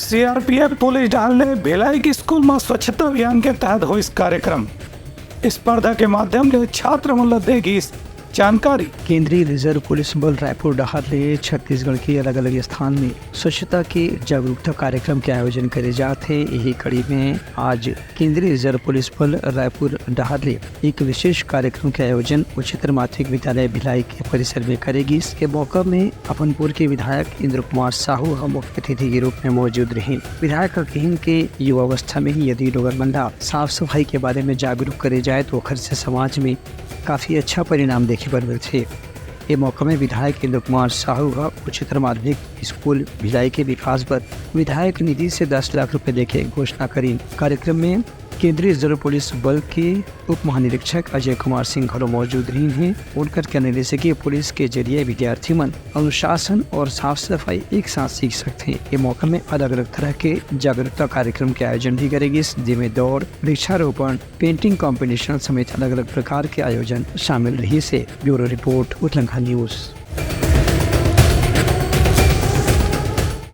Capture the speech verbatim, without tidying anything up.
CRPF police डहार ले भिलाई के स्कूल म स्वच्छता अभियान के तहत होइस कार्यक्रम। स्पर्धा के माध्यम ले छात्र मन ल दे गिस जानकारी। केंद्रीय रिजर्व पुलिस बल रायपुर डहार ले छत्तीसगढ़ के अलग-अलग स्थान में स्वच्छता के जागरूकता कार्यक्रम के आयोजन करे जात हे। यही कड़ी में आज केंद्रीय रिजर्व पुलिस बल रायपुर डहार ले एक विशेष कार्यक्रम के आयोजन उच्चतर माध्यमिक विद्यालय भिलाई के परिसर में करे गिस। के मौका में अफनपुर के विधायक इंद्र कुमार साहू ह मुख्य अतिथि के रूप में मौजूद रहिन। विधायक ह कहिन के युवावस्था में ही यदि लोगन मन ला साफ सफाई के बारे में जागरूक करे जाए तो ओखर से समाज में काफी अच्छा परिणाम देखे बर मिलथे। ये मौका में विधायक इंद्र कुमार साहू ह उच्चतर माध्यमिक स्कूल भिलाई के विकास बर विधायक निधि से दस लाख रुपए देके घोषणा करीन। कार्यक्रम में केंद्रीय रिजर्व पुलिस बल के उप महानिरीक्षक अजय कुमार सिंह घलो मौजूद रहिन हे। उनकर कहना रिहिस हे कि पुलिस के जरिए विद्यार्थी मन अनुशासन और साफ सफाई एक साथ सीख सकथे। ये मौका में अलग-अलग तरह के जागरूकता कार्यक्रम के आयोजन भी करे गिस, जेमे दौड़, वृक्षारोपण, पेंटिंग कॉम्पिटिशन समेत अलग-अलग प्रकार के आयोजन शामिल रहिस हे। Bureau report, Utlangha news.